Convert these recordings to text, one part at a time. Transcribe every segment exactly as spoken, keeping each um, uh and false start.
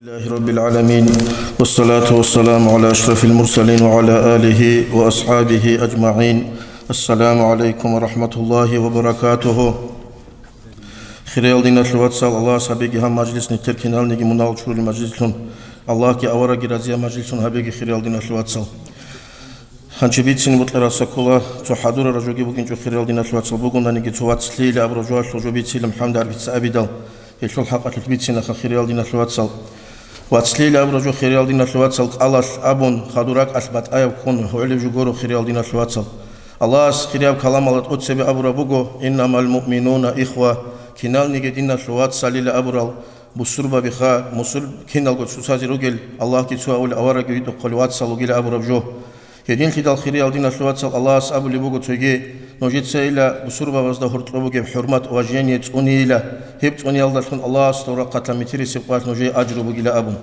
لله رب العالمين، والصلاة والسلام على أشرف المرسلين وعلى آله وأصحابه أجمعين. السلام عليكم ورحمة الله وبركاته. Хириял диналъул вацал, Аллагьас гьабеги гьаб мажлис нилъер киналниги мунагьал чурулел мажлислъун, Аллагьги аварагги разияб мажлислъун гьабеги, хириял диналъул вацал. Гьанчи бицине бокьараса ккола, цо хӀадурараб жоги букӀинчӀо, хириял диналъул вацал, бугонаниги цо вацлъийилан абураб жоялъул жо бицила МухӀаммад ГӀарифица абидал, гьелъул хӀакъалъулъ бицина, хириял диналъул вацал. Вацлъийилан абураб жо, хириял диналъул вацал, кӀалалъ абун, хадур ракӀалъ батӀаяб ккун гьугӀулеб жо гуро, хириял диналъул вацал. Аллагьас хирияб каламалда тӀоцебе абураб буго: «Иннамал муъминуна ихва», киналниги диналъул вацалила абурал, бусурбабиха, мусул-, киналго цоцазе ругел, Аллагьги цо авулел, аварагги ритӀухъулел вацал ругила абураб жо. Гьединлъидал, хириял диналъул вацал, Аллагьас абулеб буго цоги: «Нужецайила бусурбабазда гьоркьоб бугеб хӀурмат, уважение, цӀунейила, гьеб цӀуниялдалъун Аллагьасул рахъалъа метерисеб къоялъ нужее ажру бугила», – абун.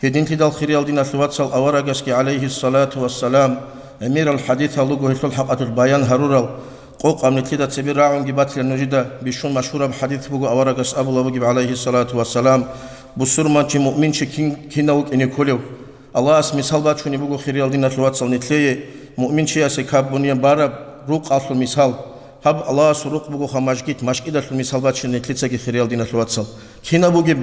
Гьединлъидал, хириял диналъул вацал, аварагасги, гӀалайгьиссалату вассалам, гӀемерал хӀадисал руго гьелъул хӀакъалъулъ баян гьарурал, къокъаб нилъеда цебе рагӀунги батила нужеда, бищун машгьураб хӀадис буго, аварагас абулеб бугеб, гӀалайгьиссалату вассалам: «Бусурманчи, муъминчи кин, кинав вукӀине кколев?» Аллагьас мисал бачунеб буго, хириял диналъул вацал, нилъее муъминчиясе каб буниян бараб рукъалъул мисал. Гьаб Аллагьасул рукъ бугоха мажгит, мажгиталъул мисал бачина нилъецаги, хириял диналъул вацал. Кинаб бугеб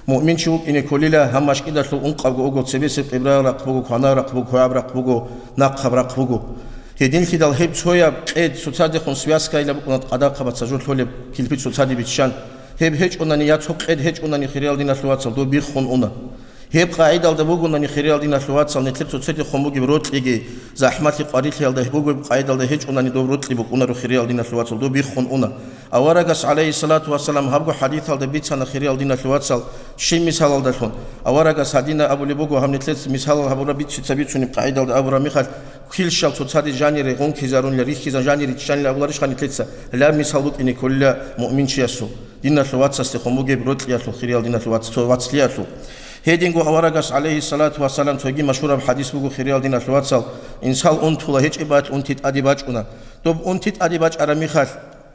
муъминчи вукӀине кколила, гьаб мажгиталъул ункъабго уго, цебесеб къибла рахъ буго, квана рахъ буго, квегӀаб рахъ буго, нахъаб рахъ буго. Гьединлъидал гьеб цояб къед цоцадехун связкайила букӀуна, тӀадахъабаца жо лъолеб килпи цоцаде биччан. Гьеб гьечӀунани, я цо къед гьечӀунани, хириял диналъул вацал, доб биххун уна. Гьеб къагӀидалда бугонани, хириял диналъул вацал, нилъер цоцадехун бугеб рокьиги, захӀмалъи къварилъиялда бугеб къагӀидалда гьечӀунани, доб рокьи букӀунаро, хириял диналъул вацал, доб биххун уна. Аварагас, гӀалайгьиссалату вассалам, гьабго хӀадисалда бицана, хириял диналъул вацал, щиб мисалалдалъун. Аварагас гьадина абулеб буго, гьаб нилъеца мисалал гьабураб, бицица бицунеб къагӀидалда абураб мехалъ, килщал цоцазе жанире гъункизарунила, рихьизан жанире ччанила абуларищха нилъеца? Гьелаб мисал букӀине кколила муъминчиясул, диналъул вацасдехун бугеб рокьиялъул, хириял диналъул вац-, цо вацлъиялъул. Гьединго аварагас, гӀалайгьиссалату вассалам, цоги машгьураб хӀадис буго, хириял диналъул вацал: «Инсал унтула, гьечӀеб бакӀ унти тӀаде бачӀуна». Доб унти тӀаде бачӀараб мехалъ,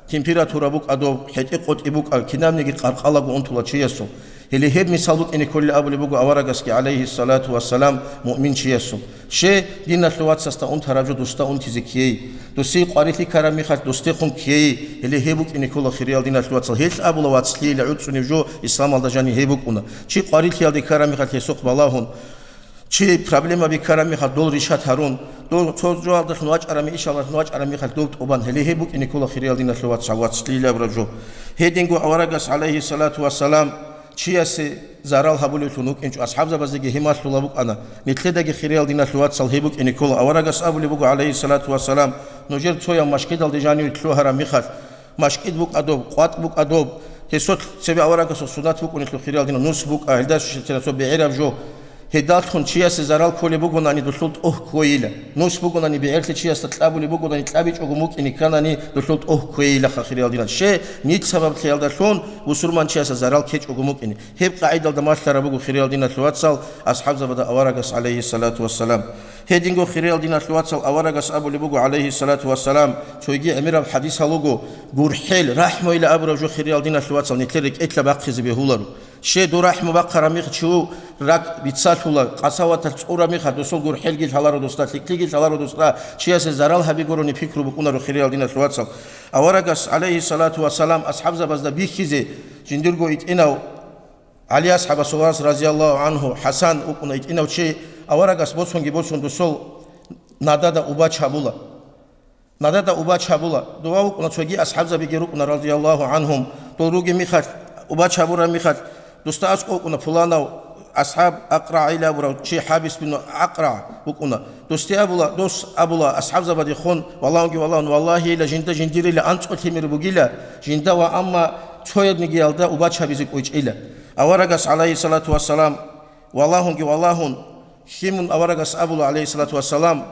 температура букӀа доб, хӀетӀе-къотӀи букӀа, кинабниги къаркъалаго унтула чиясул. Гьеле гьеб мисал букӀине кколел абулеб буго аварагасги, гӀалайгьиссалату вассалам, муъминчиясул. Щай, диналъул вацасда унтараб жо досда унтизе ккей. Досие къварилъи ккараб мехалъ досдехун ккей. Гьеле гьеб букӀине ккола, хириял диналъул вацал. Гьелъ абула вацлъийилан гӀуцӀунеб жо исламалда жаниб гьеб букӀуна. Чи къварилъиялде ккараб мехалъ гьесухъ балагьун, чи проблемаби ккараб мехалъ дол решать гьарун, дол цо жоялдалъун вачӀараб ме-, ишалдалъун вачӀараб мехалъ доб тӀубан. Гьеле гьеб букӀине ккола, хириял диналъул вацал, вацлъийилан абураб жо. Гьединго аварагас, гӀалайгьиссалату вассалам, чиясе зарал гьабулевлъун вукӀинчӀо, асхӀабзабазеги гьеб малъула букӀана. Нилъедаги, хириял диналъул вацал, гьеб букӀине ккола. Аварагас абулеб буго, гӀалайгьиссалату вассалам: «Нужер цояв машгидалде жаниве лъугьараб мехалъ, машгид букӀа доб, къватӀ букӀа доб». Гьесулъ цебе аварагасул суннат букӀунелъул, хириял динал, нус букӀа, гьелда щ-, щ-, цо бегӀераб жо. Гьедалъун чиясе зарал кколеб бугонани, дулъул тӀогь кквейила. Нус бугонани, бегӀерлъи чиясда кьабулеб бугонани, кьабичӀого мукӀине кканани, дулъул тӀогь кквейилаха, хириял динал. Щай, нилъ сабаблъиялдалъун бусурманчиясда зарал ккечӀого мукӀине. Гьеб къагӀидалда малъараб буго, хириял диналъул вацал, асхӀабзабада аварагас, гӀалайгьиссалату вассалам. Гьединго, хириял диналъул вацал, аварагас абулеб буго, гӀалайгьиссалату вассалам, цойги гӀемераб хӀадисал руго: «ГурхӀел, рахӀмуйилан абураб жо, хириял диналъул вацал, нилъер рекӀелъа бахъизе бегьуларо». Щай, дов рахӀму бахъараб мехалъ чи вув ракӀ бицалъула, къасаваталъ цӀураб мехалъ досул гурхӀелги лъаларо досда, лъикӀлъиги лъаларо досда, чиясе зарал гьаби гурони пикру букӀунаро, хириял диналъул вацал. Аварагас, гӀалайгьиссалату вассалам, асхӀабзабазда бихьизе жиндирго итӀинав, ГӀали асхӀабасул вас, разияллагьу гӀангьу, ХӀасан вукӀуна итӀинав чи, аварагас босунги босун досул надада убач гьабула. Надада убач гьабула. Дова вукӀуна, цоги асхӀабзабиги рукӀуна, разияллагьу гӀангьум. Дол ругеб мехалъ, убач гьабураб мехалъ, досда аскӀов вукӀуна пуланав асхӀаб, АкърагӀил абурав чи, ХӀабис бин АкърагӀ вукӀуна. Досде абула, дос абула асхӀабзабадехун, валагьунги валагьун, валлагьийила, жинда жиндирила анцӀго лъимер бугила, жинда ва амма цоябнигиялда убач гьабизе кӀвечӀила. Аварагас, гӀалайгьиссалату вассалам, валагьунги валагьун, лъимун аварагас абула, гӀалайгьиссалату вассалам,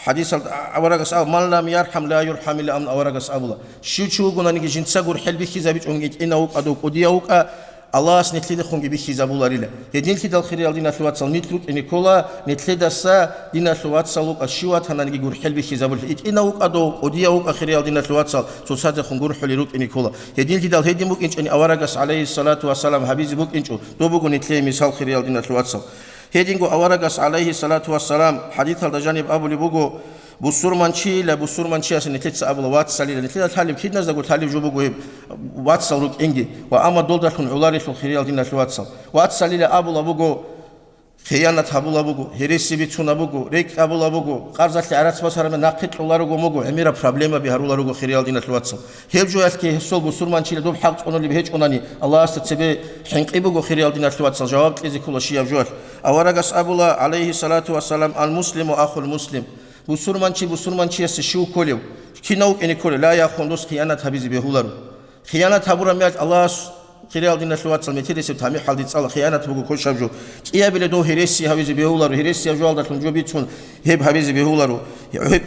хӀадисалда аварагас абула: «Ман лам ярхӀам, ла юрхӀамилла», – амун аварагас абула. Щив чи вугонаниги жинца гурхӀел бихьизабичӀунги, итӀинав вукӀа дов, кӀудияв вукӀа, Аллагьас нилъедехунги бихьизабуларила. Гьединлъидал, хириял диналъул вацал, нилъ рукӀине ккола, нилъедаса диналъул вацал вукӀа щив ватананиги гурхӀел бихьизабулел. ИтӀинав вукӀа дов, кӀудияв вукӀа, хириял диналъул вацал, цоцазехун гурхӀулел рукӀине ккола. Гьединлъидал гьедин букӀинчӀани аварагас, гӀалайгьиссалату вассалам, гьабизе букӀинчӀо, доб буго нилъее мисал, хириял диналъул вацал. Гьединго аварагас, гӀалайгьиссалату вассалам, хӀадисалда жаниб абулеб буго, бусурманчийила, бусурманчиясе нилъеца абула вацалила, нилъеда лъалеб, киназдаго лъалеб жо буго гьеб вацал рукӀинги, ва амма долдалъун гӀоларелъул, хириял диналъул вацал. Вацалила абула буго, хиянат гьабула буго, гьереси бицуна буго, рекӀкӀ абула буго, къарзалъе гӀарац басараб нахъе кьоларого буго, гӀемераб проблемаби гьарула руго, хириял диналъул вацал. Гьеб жоялъги гьесул бусурманчила доб хӀакъ цӀунулеб гьечӀонани, Аллагьасда цебе хӀинкъи буго, хириял диналъул вацал, жаваб кьезе ккола щияб жоялъ. Аварагас абула, гӀалайгьиссалату вассалам, «Ал-муслиму ахул муслим». Бусурманчи бусурманчиясе щив кколев? Кинав вукӀине кколев? Ла яхун, дос хиянат гьабизе бегьуларо. Хиянат гьабураб мехалъ Аллагьас, хириял диналъул вацал, метерисеб тамихӀалде цӀала, хиянат буго квешаб жо. КӀиябиле дов гьереси гьавизе бегьуларо, гьересияб жоялдалъун жо бицун гьеб гьабизе бегьуларо. Гьеб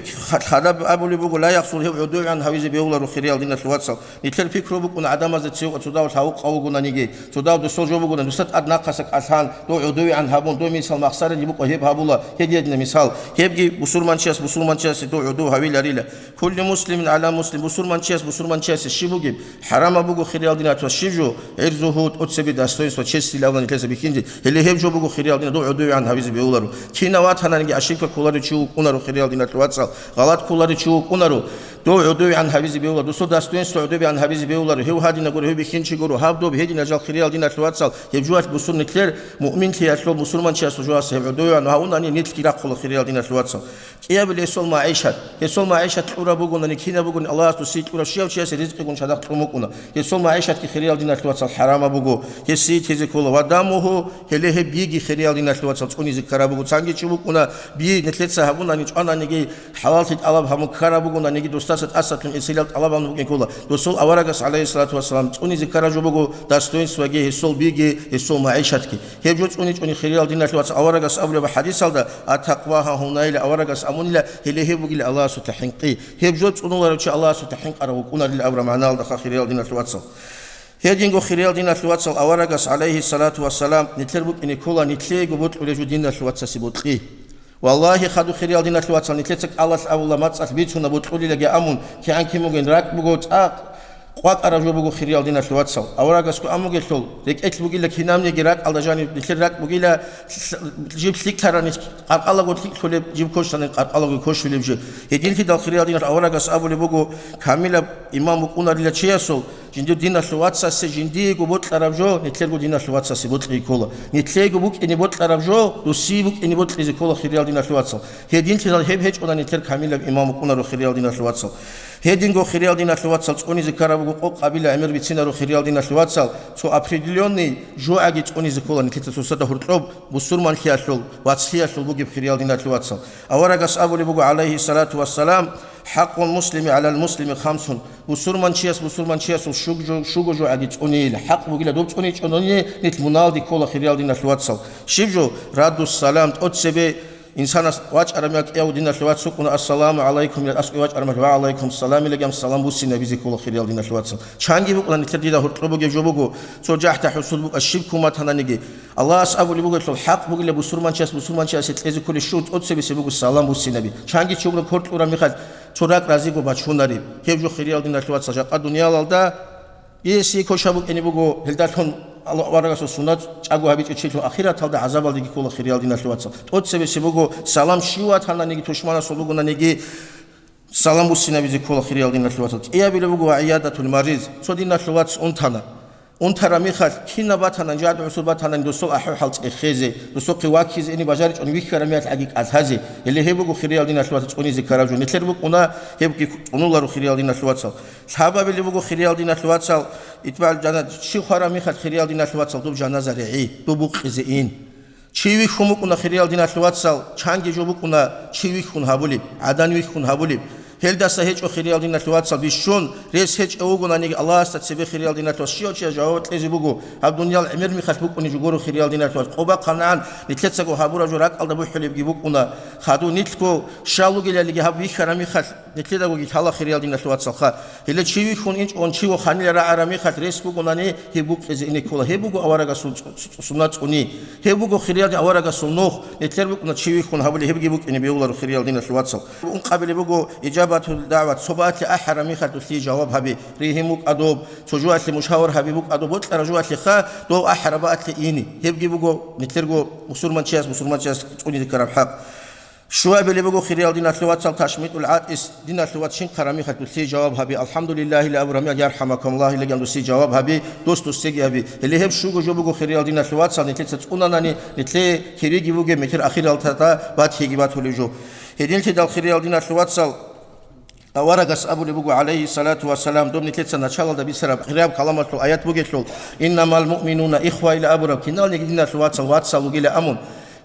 хадаб абулеб буго, ла яхсул, гьев гӀодовегӀан гьавизе бегьуларо, хириял диналъул вацал. Нилъер пикру букӀуна гӀадамазда цеве цо дав лъавукъав вугонаниги, цо дав досул жо бугонаниги, дуса тӀад нахъаса кӀалъан, дов гӀодовегӀан гьабун, дов мисал махсараги букӀа гьеб гьабула, гьединаб мисал. Гьебги бусурманчияс бусурманчиясе дов гӀодов гьавиларила. Куллу муслимин гӀала муслим, бусурманчияс бусурманчиясе щиб бугеб? ХӀарамаб буго, хириял диналъул вацал, щиб жо? ГӀирзугьу, тӀоцебе, достоинство, честилъ абуна нилъеца бихьинчӀел. Гьеле гьеб жо буго, хириял диналъул, дов гӀодовегӀан гьавизе бегьуларо. Кинав ватананиги ошибка кколарев чи вукӀунаро, хириял диналъул вацал, гъалат кколарев чи вукӀунаро, дов гӀодовегӀан гьавизе бегьуларо, досул достоинство гӀодовегӀан гьавизе бегьуларо, гьев гьадинаб гуро, гьев бихьинчи гуро, гьаб доб гьединал жал, хириял диналъул вацал, гьеб жоялъ бусур нилъер муъминлъиялъул, бусурманчиясул жоялъ гьеб гӀодовегӀан гьавунани нилъги рахъула, хириял диналъул вацал. КӀиябил гьесул магӀишат. Гьесул магӀишат кьураб бугони, кинаб бугони, Аллагьас досие кьураб щияв чиясе ризкъи гун чадахъ кьун букӀуна. Гьесул магӀишатги, хириял диналъул вацал, хӀарамаб буго. Гьесие тезе ккола. Ва дамугьу, гьеле гьеб биги, хириял диналъул вацал, цӀунизе ккараб буго. Цанги чи вукӀуна, би нилъеца гьабунани, чӀвананиги, хӀалаллъи тӀалаб гьабун ккараб бугонаниги, досдаса тӀасалъун эсилал тӀалаб гьабун букӀин ккола. Досул аварагас, гӀалайгьиссалату вассалам, цӀунизе ккараб жо буго достоинствоги, гьесул биги, гьесул магӀишатги. Гьеб жо цӀуничӀони, хириял диналъул вацал, аварагас абулеб хӀадисалда, «Ат-такъва гьагьунайила», аварагас абунила, гьеле гьеб бугила Аллагьасул хӀинкъи. Гьеб жо цӀунуларев чи Аллагьасул хӀинкъарав вукӀунарила абураб магӀналдаха, хириял диналъул вацал. Гьединго, хириял диналъул вацал, аварагас, гӀалайгьиссалату вассалам, нилъер букӀине ккола нилъеего бокьулеб жо диналъул вацасе бокьи. Валлагьи, хадуб, хириял диналъул вацал, нилъеца кӀалалъ абула, мацӀалъ бицуна бокьулилаги абун, кигӀан кин бугин, ракӀ буго цӀакъ къвакӀараб жо буго, хириял диналъул вацал. Аварагасго абун бугелъул, рекӀелъ бугила кинабниги ракӀалда жаниб, нилъер ракӀ бугила, лъ-, жиб лъикӀлъарани къаркъалаго лъикӀлъулеб, жиб квешлъани къаркъалаго квешлъулеб жо. Гьединлъидал, хириял диналъул, аварагас абулеб буго, камилаб иман букӀунарила чиясул, жиндир диналъул вацасе жиндиего бокьараб жо, нилъерго диналъул вацасе бокьи ккола. Нилъеего букӀине бокьараб жо, досие букӀине бокьизе ккола, хириял диналъул вацал. Гьединлъидал гьеб гьечӀони нилъер камилаб иман букӀунаро, хириял диналъул вацал. Гьединго, хириял диналъул вацал, цӀунизе ккараб буго къокъабила гӀемер бицинаро, хириял диналъул вацал, цо определённый жогӀаги цӀунизе ккола нилъеца цоцазда гьоркьоб бусурманлъиялъул, вацлъиялъул бугеб, хириял диналъул вацал. Аварагас абулеб буго, гӀалайгьиссалату вассалам, «ХӀакъул муслими гӀалал муслими хамсун». Бусурманчияс бусурманчиясул щуг-, жо-, щуго жогӀаги цӀунейила. ХӀакъ бугила доб цӀуничӀони, нилъ муналде ккола, хириял диналъул вацал. Щиб жо? Раддус салам, тӀоцебе инсанас вачӀараб мехалъ, кӀияв диналъул вац вукӀуна, «Ассаламу гӀалайкум», ил аскӀове вачӀараб мехалъ, «Ва гӀалайкум салам», илегӀан салам буссинабизе ккола, хириял диналъул вацал. Чанги букӀуна нилъер дида гьоркьоб бугеб жо буго, цо жахӀда-хӀусуд букӀа щиб куматананиги. Аллагьас абулеб бугелъул, хӀакъ бугила бусурманчияс бусурманчиясе кьезе кколеб щуго тӀоцебесеб буго салам буссинаби. Чанги чи вугони квер кьураб мехалъ, цо ракӀ разиго бачунареб. Гьеб жо, хириял диналъул вацал, жакъа дуниялалда гьесие квешаб букӀине буго, гьелдалъун Аллагь аварагасул суннат чӀаго гьабичӀев чилъун ахираталда гӀазабалдеги ккола, хириял диналъул вацал. ТӀоцебесеб буго салам, щив ватананиги, тушманасул бугонаниги, салам буссинабизе ккола, хириял диналъул вацал. КӀиябилеб буго ва гӀиядатул мариз. Цо диналъул вац унтана. Унтараб мехалъ, кинаб батанани, жагьд-гӀусур батанани, досул ахӀи-хӀал цӀехезе, досухъе ваккизе ине бажаричӀони вихьараб мехалъ гӀаги кӀалъазе. Гьеле гьеб буго, хириял диналъул вацал, цӀунизе ккараб жо. Нилъер букӀуна, гьебги цӀунуларо, хириял диналъул вацал. Лъабабилеб буго, хириял диналъул вацал, итбагӀул жанна, чи хвараб мехалъ, хириял диналъул вацал, доб жаназа регӀи, доб букъизе ин. Чи вихьун букӀуна, хириял диналъул вацал, чанги жо букӀуна чи вихьун гьабулеб, гӀадан вихьун гьабулеб. Гьелдаса гьечӀо, хириял диналъул вацал, бищун рес гьечӀев вугонаниги Аллагьасда цебе, хириял диналъул вацал, щивав чияс жаваб кьезе буго, гьаб дуниял гӀемер мехалъ букӀунеб жо гуро, хириял диналъул вацал. Къоба-къанагӀан нилъецаго гьабураб жо ракӀалда бухӀулебги букӀуна, хадув нилъго щал ругелалиги гьаб бихьараб мехалъ, нилъедагоги лъала, хириял диналъул вацалха. Гьеле чи вихьун инчӀого чи воханила рагӀараб мехалъ рес бугонани, гьеб букӀизе ине ккола. Гьеб буго аварагасул цӀу-, цӀу-, суннат цӀуни. Гьеб буго, хириял дин, аварагасул нух. Нилъер букӀуна чи вихьун гьабулеб, гьебги букӀине бегьуларо, хириял диналъул вацал. Ункъабилеб буго ижабатул дагӀват, цо бакӀалъе ахӀараб мехалъ дулъие жаваб гьаби. Ригьин букӀа доб, цо жоялъе мушавар гьаби букӀа доб, бокьараб жоялъеха дов ахӀараб бакӀалъе ини. Гьебги буго нилъерго мусурманчияс мусурманчияс цӀунизе ккараб хӀакъ. Щуабилеб буго, хириял диналъул вацал, ташмитул гӀатӀис, диналъул вац щинхъараб мехалъ дулъие жаваб гьаби, «АлхӀамдулиллагьи» ила абураб мехалъ, «ЯрхӀамукаллагь» илаги дулъие жаваб гьаби, дос-досеги гьаби. Гьеле гьеб щуго жо буго, хириял диналъул вацал, нилъеца цӀунанани, нилъее кириги бугеб, метер ахиралда батиги батулеб жо. Гьединлъидал, хириял диналъул вацал, аварагас абулеб буго, гӀалайгьиссалату вассалам, доб нилъеца началалда бицараб хираб каламалъул аят бугелъул, «Иннамал муъминуна ихва» ила абураб, киналниги диналъул вацал вацал вугила амун.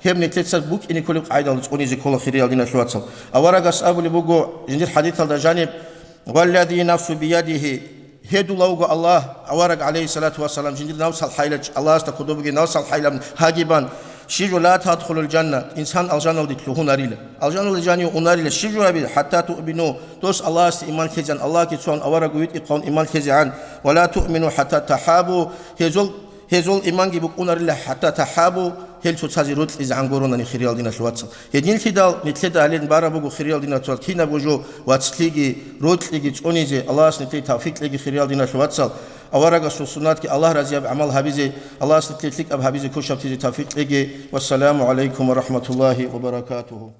Гьеб нилъеца букӀине кколеб къагӀидалда цӀунизе ккола, хириял диналъул вацал. Аварагас абулеб буго жиндир хӀадисалда жаниб, «Валлади нафсу биядигьи», гьедулавго Аллагь, авараг, гӀалайгьиссалату вассалам, жиндир навсал хӀайла, Аллагьасда кодоб бугеб навсал хӀайла гьагибан, щиб жо, «Ла тадхулул жанна», инсан алжаналде лъугьунарила. Алжаналде жанив унарила, щиб жо гьаби, «ХӀатта туъмину», дос Аллагьасде иман лъезегӀан, Аллагьги цоян, аварагги витӀихъан иман лъезегӀан, «Ва ла туъмину хӀатта тахӀабу», гьезул Гьезул иманги букӀунарила, «хӀатта тахӀабу», гьел цоцазе рокьизегӀан гуронани, хириял диналъул вацал. Гьединлъидал нилъеда гьалин бараб буго, хириял диналъул вацал, кинабго жо вацлъиги, рокьиги цӀунизе, Аллагьас нилъее тавфикъ кьеги, хириял диналъул вацал, аварагасул суннатги Аллагь разияб гӀамал гьабизе, Аллагьас нилъее лъикӀаб гьабизе ккошаб тизе тавфикъ кьеги. Вассаламу гӀалайкум ва рахӀматуллагьи ва баракатугьу.